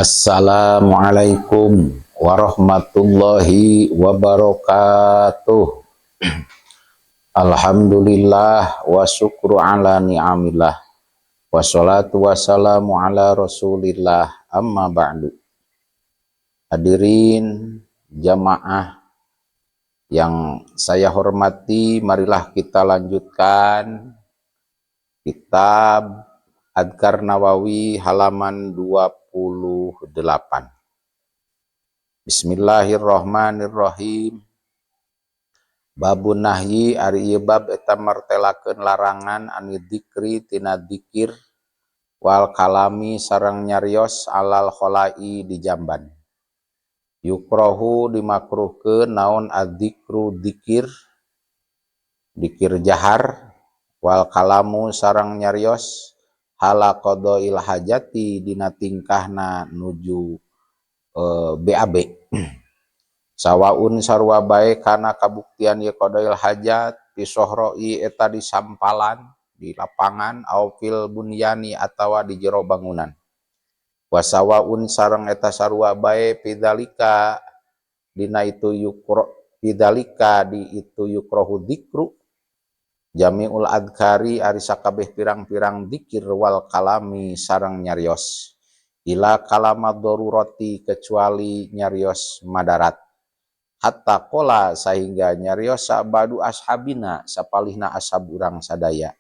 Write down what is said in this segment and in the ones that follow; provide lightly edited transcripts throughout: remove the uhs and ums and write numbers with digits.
Assalamualaikum warahmatullahi wabarakatuh. Alhamdulillah wa syukru ala ni'amillah. Wassalatu wassalamu ala rasulillah, amma ba'du. Hadirin jamaah yang saya hormati, marilah kita lanjutkan kitab Adkar Nawawi halaman 28. Bismillahirrahmanirrahim. Babun nahyi, ari ieu bab eta martelakeun larangan, anid dzikri, tina dzikir, wal kalami, sareng nyarios, alal kholai, di jamban. Yukrohu, dimakruhkeun naon, adzikru, dzikir, dikir jahar, wal kalamu, sareng nyarios, hala qadail hajati, dina tingkahna nuju BAB. Sawaun, sarua bae, kana kabuktian ieu qadail hajat, fi sohroi, eta di sampalan, di lapangan, au fil bunyani, atawa di jero bangunan. Wasawaun, sareng eta sarua bae, fidzalika, dina itu, yukro fidzalika, di itu, yukrohu dzikru jamiul adkari, ari sakabeh pirang-pirang dikir, wal kalami, sareng nyarios, ila kalama darurati, kecuali nyarios madarat, hatta qola, sehingga nyarios, ba'du ashabina, sapalihna ashab urang sadaya,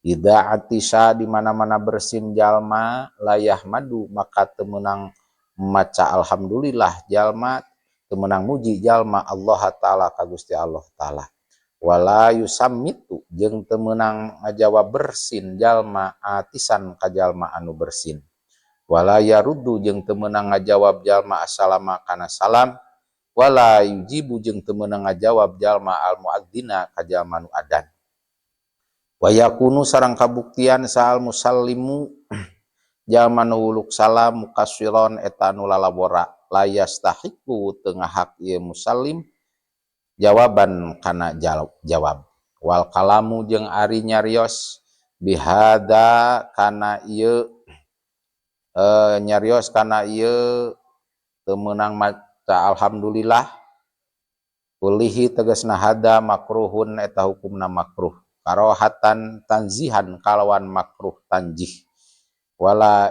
idza atisa, di mana-mana bersin jalma, la yahmadu, maka teu meunang maca alhamdulillah jalma, teu meunang muji jalma, Allah taala, ka Gusti Allah taala, wala yusammitu, jeung teu meunang ngajawab bersin jalma, atisan, ka jalma anu bersin, wala yaruddu, jeung teu meunang ngajawab jalma, assalama, kana salam, wala yujibu, jeung teu meunang ngajawab jalma, al muadzina, ka jalma nu adan. Wa yakunu, sareng kabuktian saha, al musallimu, jalma nu wuluk salam, muqassiron, eta nu lalawora, la yastahiqu, teu ngahak ieu musallim, jawaban, kana jawab. Wal kalamu, jeung ari nyarios, bihada, kana ieu, nyarios kana ieu teu meunang maca alhamdulillah, kulihi, tegasna hada, makruhun, eta hukumna makruh, karohatan tanzihan, kalawan makruh tanjih. Wala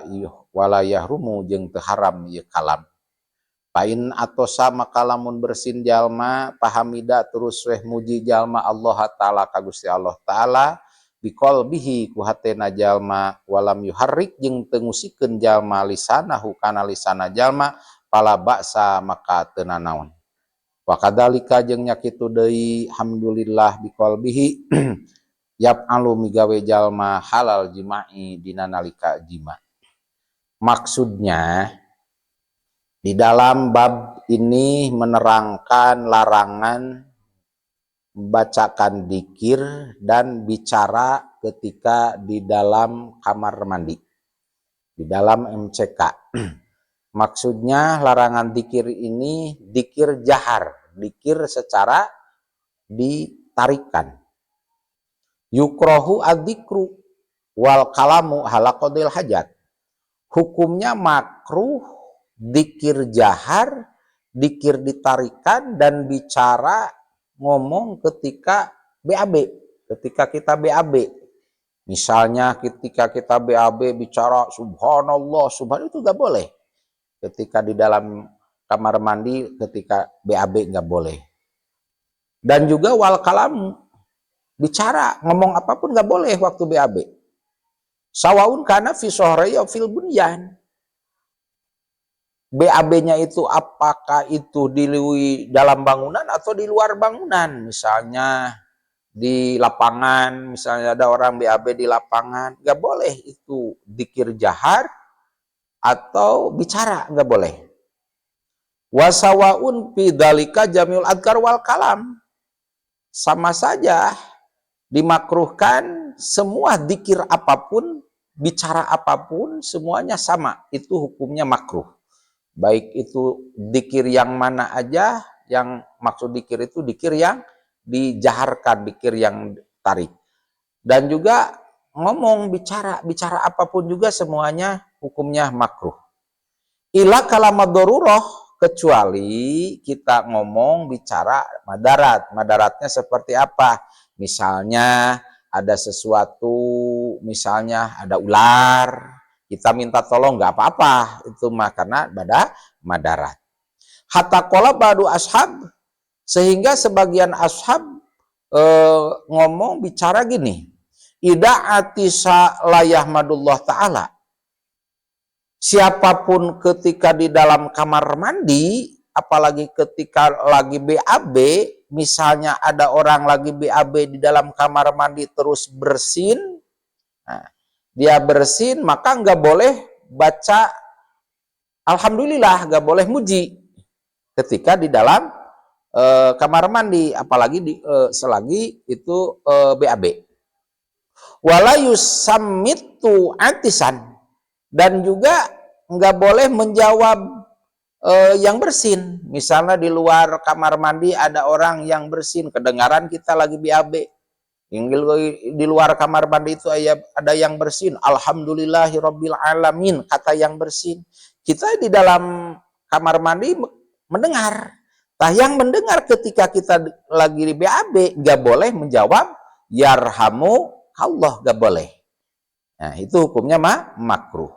yahrumu, jeung teu haram ieu kalam. Pain atosa, maka lamun bersin jalma, pahamida, terus weh muji jalma, Allah taala, ka Gusti Allah taala, biqalbihi, ku hatena jalma, walam yuharrik, jeung teu ngusikeun jalma, lisanahu, kana lisana jalma, fala ba'sa, maka teu nanaon. Wa kadzalika, jeung nya kitu deui, alhamdulillah biqalbihi yaf'alu, migawe jalma, halal jima'i, dina nalika jima. Maksudnya, di dalam bab ini menerangkan larangan membacakan dikir dan bicara ketika di dalam kamar mandi, di dalam MCK. Maksudnya larangan dikir ini dikir jahar, dikir secara ditarikan. Yukrohu adzikru wal kalamu hala qadil hajat. Hukumnya makruh dikir jahar, dikir ditarikan, dan bicara, ngomong ketika BAB, ketika kita BAB. Misalnya ketika kita BAB bicara subhanallah, subhanallah, itu nggak boleh. Ketika di dalam kamar mandi, ketika BAB nggak boleh. Dan juga wal kalam, bicara, ngomong apapun nggak boleh waktu BAB. Sawaun kana fi sohrai fil bunyan. BAB-nya itu apakah itu di dalam bangunan atau di luar bangunan. Misalnya di lapangan, misalnya ada orang BAB di lapangan, nggak boleh itu dikir jahar atau bicara, nggak boleh. Wasawaun fi dzalika jamiul adkar wal kalam. Sama saja dimakruhkan semua dikir apapun, bicara apapun, semuanya sama. Itu hukumnya makruh. Baik itu dikir yang mana aja, yang maksud dikir itu dikir yang dijaharkan, dikir yang tarik. Dan juga ngomong, bicara, bicara apapun juga semuanya hukumnya makruh. Illa kalamad daruroh, kecuali kita ngomong bicara madarat. Madaratnya seperti apa? Misalnya ada sesuatu, misalnya ada ular, kita minta tolong nggak apa-apa, itu mah karena pada madarat. Hatta qala ba'du ashab, sehingga sebagian ashab ngomong bicara gini, idza atisa la yahmadullah ta'ala. Siapapun ketika di dalam kamar mandi, apalagi ketika lagi BAB, misalnya ada orang lagi BAB di dalam kamar mandi terus bersin, nah, dia bersin, maka nggak boleh baca alhamdulillah, nggak boleh muji ketika di dalam kamar mandi, apalagi selagi itu BAB. Wala yusammitu atisan, dan juga nggak boleh menjawab yang bersin. Misalnya di luar kamar mandi ada orang yang bersin, kedengaran kita lagi BAB. Yang di luar kamar mandi itu ada yang bersin, alhamdulillahirabbil alamin, kata yang bersin. Kita di dalam kamar mandi mendengar. Tah, yang mendengar ketika kita lagi di BAB nggak boleh menjawab yarhamu Allah, nggak boleh. Nah, itu hukumnya mah makruh.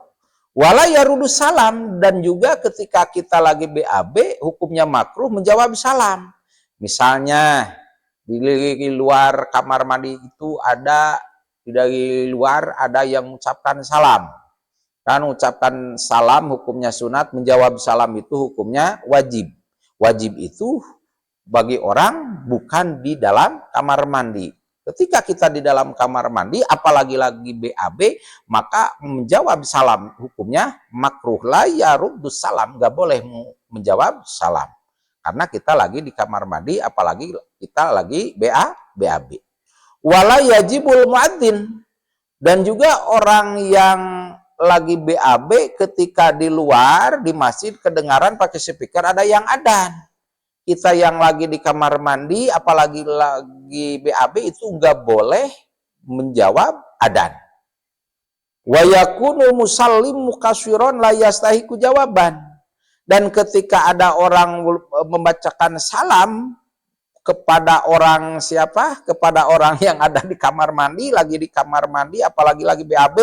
Wala yarudu salam, dan juga ketika kita lagi BAB hukumnya makruh menjawab salam. Misalnya di luar kamar mandi itu ada, dari luar ada yang mengucapkan salam. Kan ucapkan salam hukumnya sunat, menjawab salam itu hukumnya wajib. Wajib itu bagi orang bukan di dalam kamar mandi. Ketika kita di dalam kamar mandi, apalagi lagi BAB, maka menjawab salam hukumnya makruh. La yaruddu salam, nggak boleh menjawab salam. Karena kita lagi di kamar mandi, apalagi kita lagi BAB. Wala yajibul muadzin. Dan juga orang yang lagi BAB ketika di luar, di masjid, kedengaran pakai speaker ada yang adan. Kita yang lagi di kamar mandi, apalagi lagi BAB itu nggak boleh menjawab adan. Wa yakunu musallimu qashiron la yastahiqu jawaban. Dan ketika ada orang membacakan salam kepada orang siapa? Kepada orang yang ada di kamar mandi, lagi di kamar mandi, apalagi lagi BAB,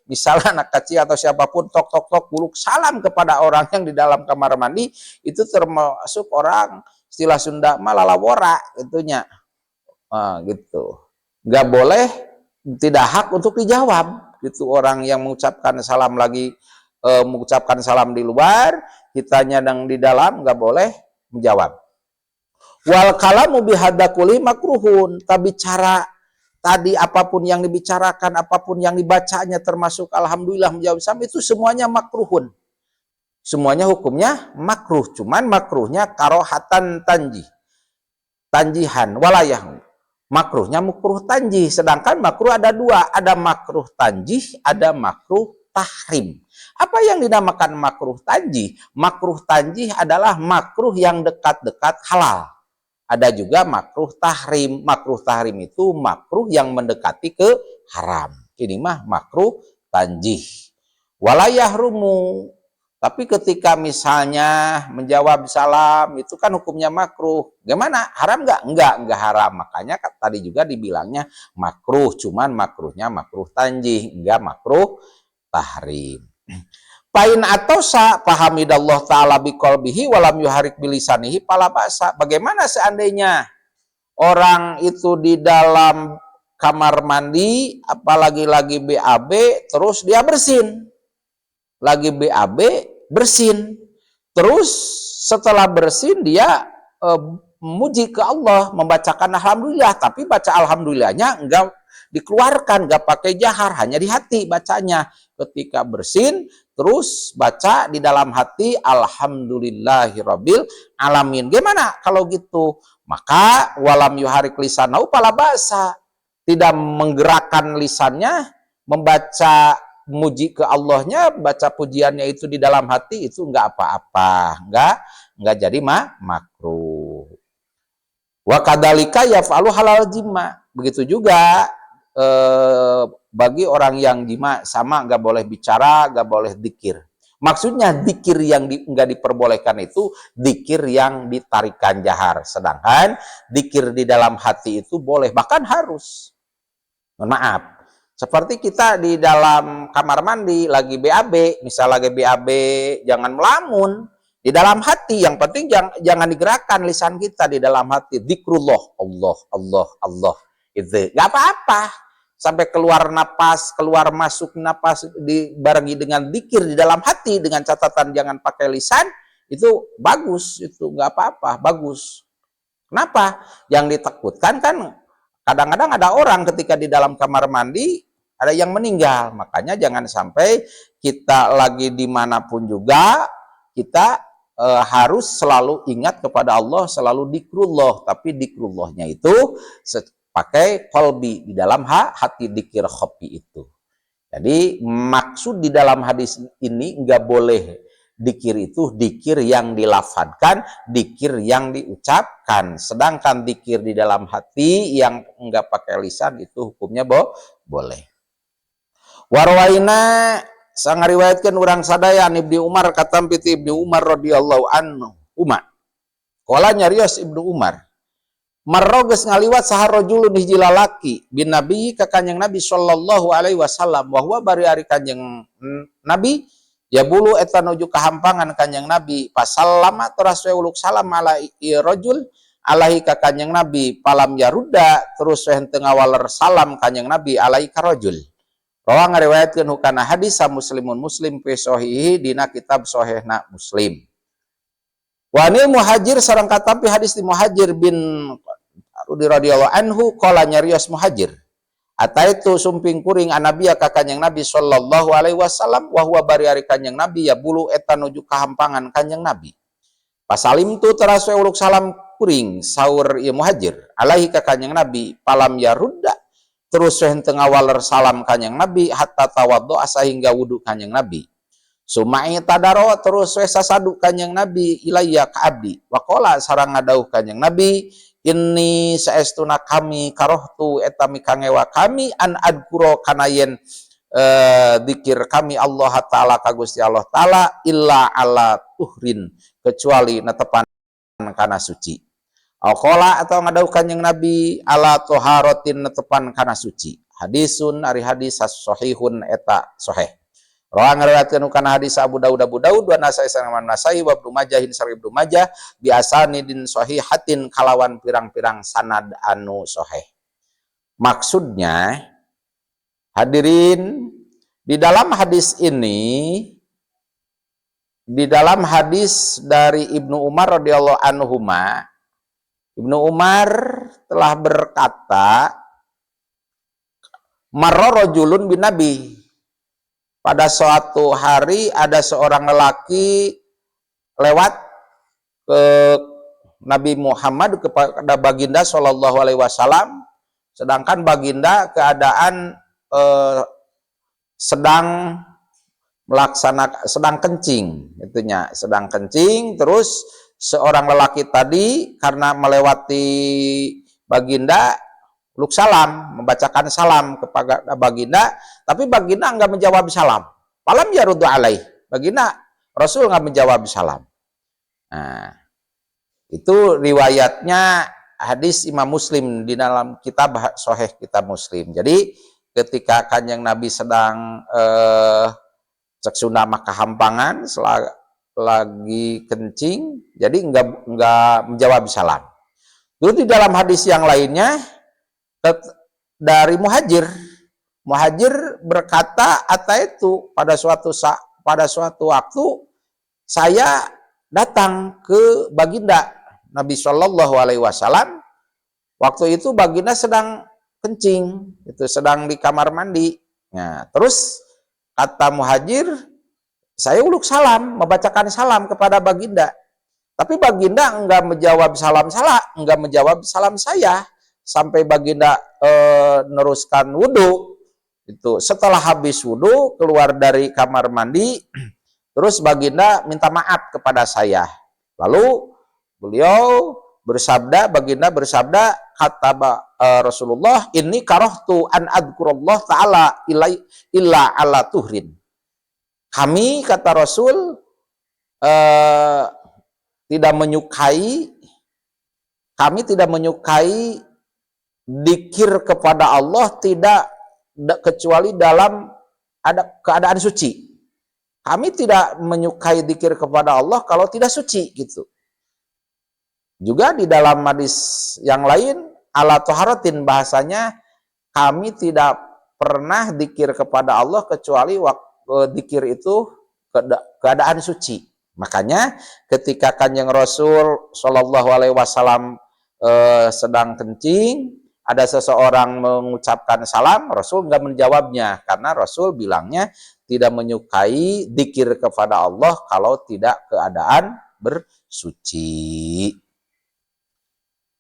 misalnya anak kecil atau siapapun tok tok tok buluk salam kepada orang yang di dalam kamar mandi, itu termasuk orang istilah Sunda mah lalawora itunya. Nah, gitu. Nggak boleh, tidak hak untuk dijawab. Itu orang yang mengucapkan salam lagi mengucapkan salam di luar, kitanya yang di dalam nggak boleh menjawab. Wal kalamu bihadza kulli makruhun. Tapi bicara tadi apapun yang dibicarakan, apapun yang dibacanya termasuk alhamdulillah menjawab salam itu semuanya makruhun. Semuanya hukumnya makruh, cuman makruhnya karohatan tanjih. Tanjihan walayah. Makruhnya makruh tanjih, sedangkan makruh ada dua, ada makruh tanjih, ada makruh tahrim. Apa yang dinamakan makruh tanjih? Makruh tanjih adalah makruh yang dekat-dekat halal. Ada juga makruh tahrim. Makruh tahrim itu makruh yang mendekati ke haram. Ini mah makruh tanjih. Wala yahrumu. Tapi ketika misalnya menjawab salam itu kan hukumnya makruh. Gimana? Haram nggak? Enggak haram. Makanya tadi juga dibilangnya makruh. Cuman makruhnya makruh tanjih, enggak makruh tahrim. Pain atosa fahamidallah ta'ala biqalbihi walam yuharik bilisanihi fala ba'sa. Bagaimana seandainya orang itu di dalam kamar mandi, apalagi lagi BAB, terus dia bersin. Lagi BAB, bersin. Terus setelah bersin dia memuji ke Allah, membacakan alhamdulillah, tapi baca alhamdulillahnya enggak dikeluarkan, enggak pakai jahar, hanya di hati bacanya. Ketika bersin, terus baca di dalam hati alhamdulillahirabbil alamin. Gimana kalau gitu? Maka walam yuharik lisanahu fala ba'sa. Tidak menggerakkan lisannya, membaca muji ke Allahnya, baca pujiannya itu di dalam hati itu enggak apa-apa, enggak jadi makruh. Wa kadzalika yaf'alu halal jima. Begitu juga bagi orang yang jima sama, nggak boleh bicara, nggak boleh dikir. Maksudnya dikir yang enggak diperbolehkan itu dikir yang ditarikan jahar. Sedangkan dikir di dalam hati itu boleh, bahkan harus. Mohon maaf. Seperti kita di dalam kamar mandi lagi BAB, misal lagi BAB, jangan melamun. Di dalam hati, yang penting jangan digerakkan lisan kita. Di dalam hati, zikrullah, Allah, Allah, Allah. Itu nggak apa-apa. Sampai keluar napas, keluar masuk napas dibarengi dengan dikir di dalam hati dengan catatan jangan pakai lisan, itu bagus, itu nggak apa-apa, bagus. Kenapa? Yang ditakutkan kan kadang-kadang ada orang ketika di dalam kamar mandi ada yang meninggal. Makanya jangan sampai kita lagi dimanapun juga kita harus selalu ingat kepada Allah, selalu dikrullah. Tapi dikrullahnya itu pakai kolbi, di dalam hati, dikir khofi itu. Jadi maksud di dalam hadis ini nggak boleh dikir itu dikir yang dilafadkan, dikir yang diucapkan. Sedangkan dikir di dalam hati yang nggak pakai lisan itu hukumnya boleh. Warwaina sareng ngariwayatkeun urang sadaya Ibnu Umar katampi ti Ibnu Umar radhiyallahu anhu. Umar. Qala, nyarios Ibnu Umar. Marra, geus ngaliwat saha rajulun hiji lalaki bin Nabi ka Kanjeng Nabi sallallahu alaihi wasallam wa huwa bari ari Kanjeng Nabi yabulu eta nuju kahampangan Kanjeng Nabi. Fasallama, teras we uluk salam ala rajul alaihi ka Kanjeng Nabi. Falam yarudda, terus we henteu ngawaler salam Kanjeng Nabi alaihi ka rajul. Rawa, ngariwayatkeun hu kana hadis Muslimun Muslim fi sahihi dina kitab sahihna Muslim. Wa 'anil Muhajir sareng katampi hadis di Muhajir bin Rudi radhiyallahu anhu qala, nyarios Muhajir, ataitu, sumping kuring annabiya ka Kanjeng Nabi sallallahu alaihi wasallam wa huwa bari ari Kanjeng Nabi yabulu eta nuju kahampangan Kanjeng Nabi. Fasallimtu, teras we uluk salam kuring, saur ieu Muhajir, alaihi ka Kanjeng Nabi. Falam yarudda, terus we henteu ngawaler salam Kanjeng Nabi hatta tawaddo, sahingga wudu Kanjeng Nabi. Summa i'tadzaro, terus we sasadu Kanjeng Nabi ilayya ka abdi. Waqala, sareng ngadawuh Kanjeng Nabi, inni, saestuna kami, karohtu, eta mikangewa kami, an adzkura, kana yen dikir kami, Allah Ta'ala, ka Gusti Allah Ta'ala, illa ala tuhrin, kecuali netepan kana suci. Aqala, atau ngadawuh Kanjeng Nabi, ala toharotin, netepan kana suci. Hadisun, ari hadis, sahihun, eta sahih. Rawa, ngariwayatkeun kana hadis Abu Daud Abu Daud wa Nasai sareng Nasai wa Ibnu Majah sareng Ibnu Majah bi asanidin sahihatin, kalawan pirang-pirang sanad anu sahih. Maksudnya, hadirin, di dalam hadis ini, di dalam hadis dari Ibnu Umar radhiyallahu anhuma, Ibnu Umar telah berkata, marra rajulun bin Nabi. Pada suatu hari ada seorang lelaki lewat ke Nabi Muhammad, kepada baginda Shallallahu Alaihi Wasallam, sedangkan baginda keadaan sedang melaksanakan, sedang kencing, itunya sedang kencing. Terus seorang lelaki tadi karena melewati baginda uluk salam, membacakan salam kepada baginda, tapi baginda enggak menjawab salam. Falam yaruddu alaih. Baginda Rasul enggak menjawab salam. Nah, itu riwayatnya hadis Imam Muslim di dalam kitab Sahih kitab Muslim. Jadi ketika Kanjeng Nabi sedang cek Sunda mah kahampangan, lagi kencing, jadi enggak menjawab salam. Lalu di dalam hadis yang lainnya dari Muhajir, Muhajir berkata, ataitu, pada suatu waktu saya datang ke baginda Nabi Shallallahu Alaihi Wasallam. Waktu itu baginda sedang kencing, itu sedang di kamar mandi. Nah, terus kata Muhajir, saya uluk salam, membacakan salam kepada baginda. Tapi baginda enggak menjawab salam salah, enggak menjawab salam saya sampai baginda neruskan wudhu. Itu setelah habis wudhu keluar dari kamar mandi, terus baginda minta maaf kepada saya. Lalu beliau bersabda, baginda bersabda, kata Rasulullah, inni karohtu an adzkurallah ta'ala illa ala tuhrin. Kami, kata Rasul, tidak menyukai, kami tidak menyukai dikir kepada Allah tidak kecuali dalam ada keadaan suci. Kami tidak menyukai dikir kepada Allah kalau tidak suci gitu. Juga di dalam hadis yang lain, ala toharatin, bahasanya kami tidak pernah dikir kepada Allah kecuali waktu dikir itu keadaan suci. Makanya ketika Kanjeng Rasul Shallallahu Alaihi Wasallam sedang kencing, ada seseorang mengucapkan salam, Rasul nggak menjawabnya karena Rasul bilangnya tidak menyukai dikir kepada Allah kalau tidak keadaan bersuci.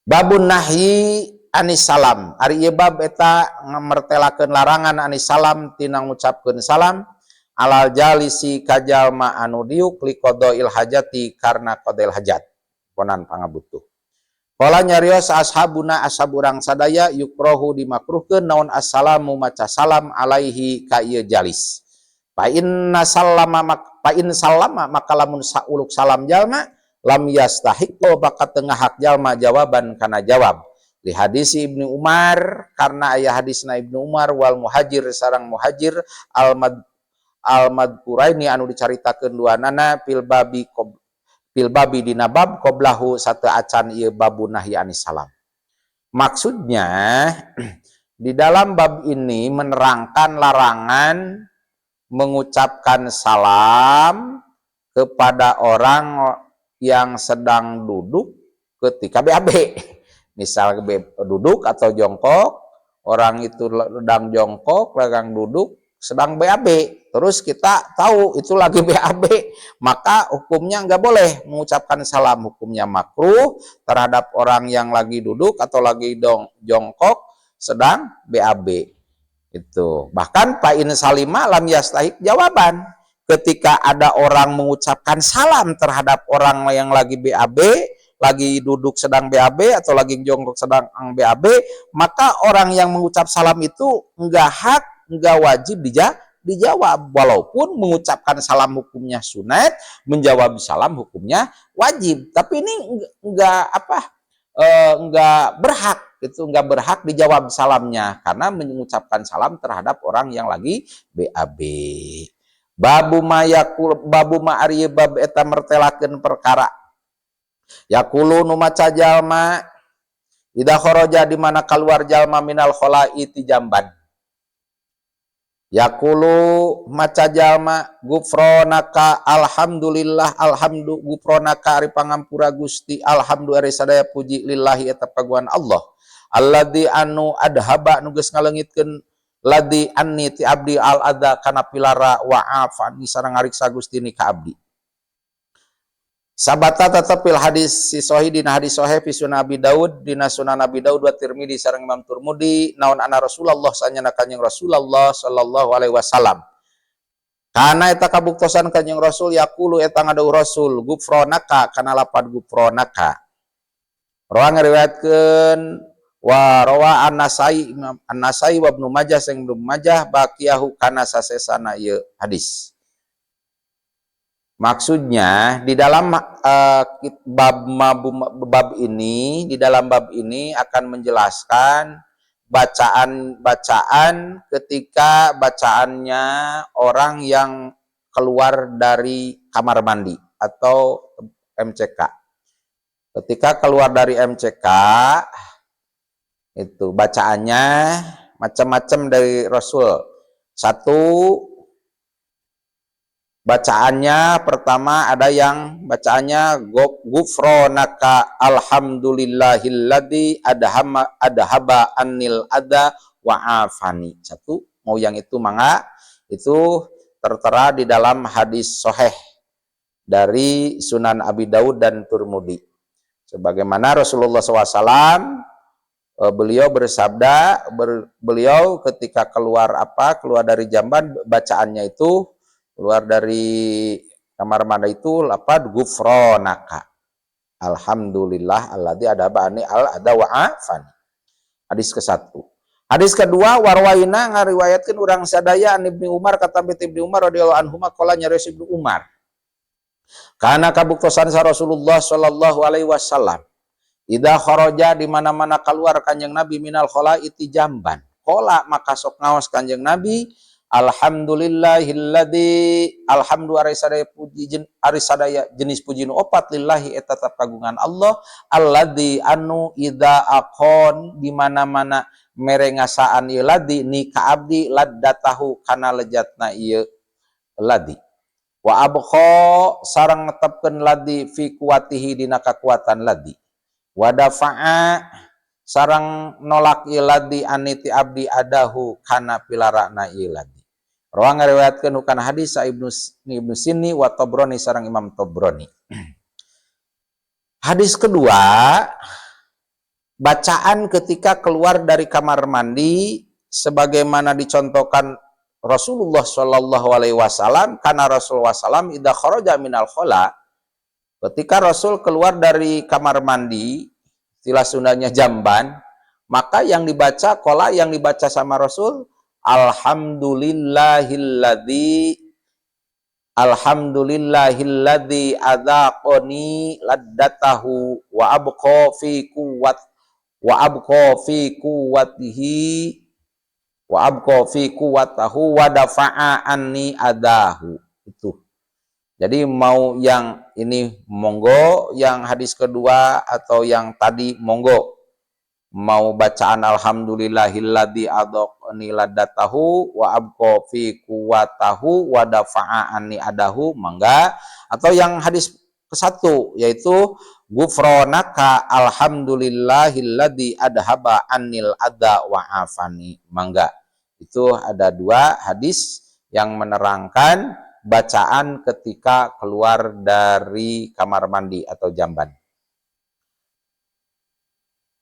Babun nahyi anis salam. Ari ieu bab eta ngamertelakeun larangan anis salam tina ngucapkeun salam alal jalisi ka jalma anu diuk liqadhail hajati karena qadhail hajat, ponan pangabutuh. Qala nyarios ashabuna ashab urang sadaya, yukrohu dimakruhkeun naon assalamu maca salam alaihi ka ieu jalis. Fa inna sallama, fa in sallama, maka lamun sauluk salam jalma, lam yastahiqo maka teu ngahak jalma jawaban kana jawab. Li hadis Ibnu Umar, karena aya hadisna Ibnu Umar, wal Muhajir sarang Muhajir, al madkuraini anu dicaritakeun duanana, fil babi fil babi dina bab qoblahu sateuacan ieu babu nahyi anis salam. Maksudnya, di dalam bab ini menerangkan larangan mengucapkan salam kepada orang yang sedang duduk ketika BAB. Misal duduk atau jongkok, orang itu sedang jongkok, sedang duduk, sedang BAB. Terus kita tahu itu lagi BAB, maka hukumnya nggak boleh mengucapkan salam, hukumnya makruh terhadap orang yang lagi duduk atau lagi jongkok sedang BAB. Itu. Bahkan fa in salima lam yastahiq jawaban. Ketika ada orang mengucapkan salam terhadap orang yang lagi BAB, lagi duduk sedang BAB atau lagi jongkok sedang BAB, maka orang yang mengucap salam itu enggak hak, enggak wajib dijawab. Walaupun mengucapkan salam hukumnya sunat, menjawab salam hukumnya wajib. Tapi ini enggak apa, enggak berhak itu, enggak berhak dijawab salamnya karena mengucapkan salam terhadap orang yang lagi BAB. Babu ma yaqul, babu ma ari bab eta mertelakeun perkara yaqulu nu maca jalma idza kharaja di mana keluar jalma minal khala'i ti jamban. Yaqulu maca jalma gufronaka alhamdulillah alhamdu gufronaka ari pangampura Gusti, alhamdu ari sadaya puji, lillahi eta paguan Allah, alladzi anu adhaba nu geus ngaleungitkeun ladzi anni ti abdi al adza kana pilara, wa afani sareng ngariksa Gusti ni ka abdi. Sabata tetep fil hadis si sahih dina hadis sahih fi Sunan Abi Daud dina Sunan Abi Daud wa Tirmidzi sareng Imam Tirmidzi, naon anna Rasulullah sanyana Kanjeng Rasulullah sallallahu alaihi wasallam kana eta kabuktosan Kanjeng Rasul yaqulu eta ngadawuh Rasul gufronaka kana lapad gufronaka. Rawa ngariwayatkeun wa rawa An-Nasai, Imam An-Nasai, wa Ibnu Majah sareng Ibnu Majah baqiyahu kana sasesana ieu hadis. Maksudnya di dalam bab bab ini, di dalam bab ini akan menjelaskan bacaan-bacaan ketika bacaannya orang yang keluar dari kamar mandi atau MCK. Ketika keluar dari MCK itu bacaannya macam-macam dari Rasul. Satu bacaannya pertama ada yang bacaannya gufronaka alhamdulillahilladzi adhama adhaba anil adza wa afani. Satu, mau yang itu mangga, itu tertera di dalam hadis sahih dari Sunan Abi Daud dan Turmudi. Sebagaimana Rasulullah SAW, beliau bersabda, beliau ketika keluar apa, keluar dari jamban, bacaannya itu keluar dari kamar mandi itu apa, gufronaka alhamdulillah alladzi adhaba anni al adza wa afani. Hadis ke-1. Hadis kedua, warwaina ngariwayatkeun urang sadaya, an Ibnu Umar katampi Ibnu Umar radhiyallahu anhu, qala nyarios Ibnu Umar, kana kabuktosan sa Rasulullah sallallahu alaihi wasallam, idza kharaja di mana-mana keluar Kanjeng Nabi, minal khala'i ti jamban, qala maka sok ngaos Kanjeng Nabi, alhamdulillahilladzi, alhamdu ari sadaya puji ari sadaya jenis puji nu opat, lillahi eta tetap kagungan Allah, alladzi anu idza aqon di mana-mana mere ngasaan ieu ladzi ni ka abdi, laddatahu kana lejatna ieu ladzi, wa abqa sareng netepkeun ladzi, fi quwatihi dina kakuatan ladzi, wa dafa'a sareng nolak ieu ladzi, anni ti abdi, adahu kana pilarana ieu ladzi. Rawa ngariwayatkeun kana hadis sa Ibnu Ibnu Sinni wa Tabrani sareng Imam Tabrani. Hadis kedua, bacaan ketika keluar dari kamar mandi sebagaimana dicontohkan Rasulullah Shallallahu Alaihi Wasallam, karena Rasulullah SAW idza kharaja minal khala, ketika Rasul keluar dari kamar mandi, istilah Sundanya jamban, maka yang dibaca qala, yang dibaca sama Rasul, alhamdulillahilladzi, alhamdulillahilladzi adzaqani laddatahu wa abqa fi quwwat wa abqa fi quwwatihi wa abqa fi quwwatahu wa dafa'a anni adahu. Itu jadi mau yang ini monggo, yang hadis kedua atau yang tadi monggo, mau bacaan alhamdulillahilladzi adzaqani laddatahu wa abqa fi quwwatahu wa dafa'a anni adahu mangga, atau yang hadis ke satu yaitu gufronaka alhamdulillahilladzi adhaba annil adza wa afani mangga. Itu ada dua hadis yang menerangkan bacaan ketika keluar dari kamar mandi atau jamban.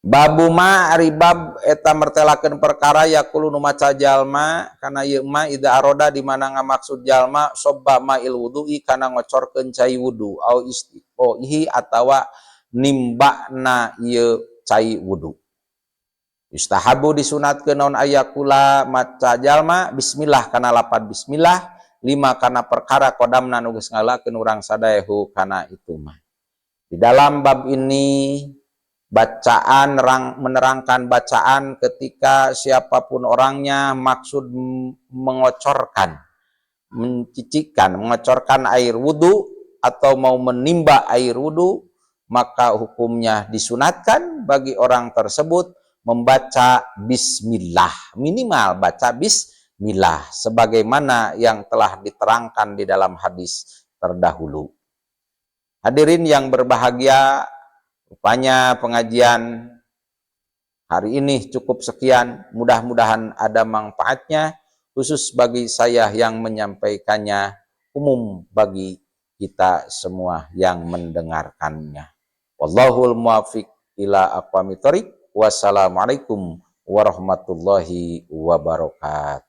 Babu ma ari bab eta mertelakeun perkara, yaqulu nu maca jalma kana ieu ma, idza aroda di mana ngamaksud jalma, sobba ma'il wudu'i kana ngocorkeun cai wudu, au istiqoihi atawa nimbakna ieu cai wudu. Yustahabu disunatkeun naon, ayaqula maca jalma, bismillah kana lapad bismillah, lima kana perkara, qodamna nu geus ngalakeun urang sadaya, hu kana itu mah. Di dalam bab ini bacaan menerangkan bacaan ketika siapapun orangnya maksud mengocorkan, mencicikkan, mengocorkan air wudhu atau mau menimba air wudhu, maka hukumnya disunatkan bagi orang tersebut membaca bismillah, minimal baca bismillah sebagaimana yang telah diterangkan di dalam hadis terdahulu. Hadirin yang berbahagia, rupanya pengajian hari ini cukup sekian. Mudah-mudahan ada manfaatnya, khusus bagi saya yang menyampaikannya, umum bagi kita semua yang mendengarkannya. Wallahul muwafiq ila aqwamit thoriq. Wassalamualaikum warahmatullahi wabarakatuh.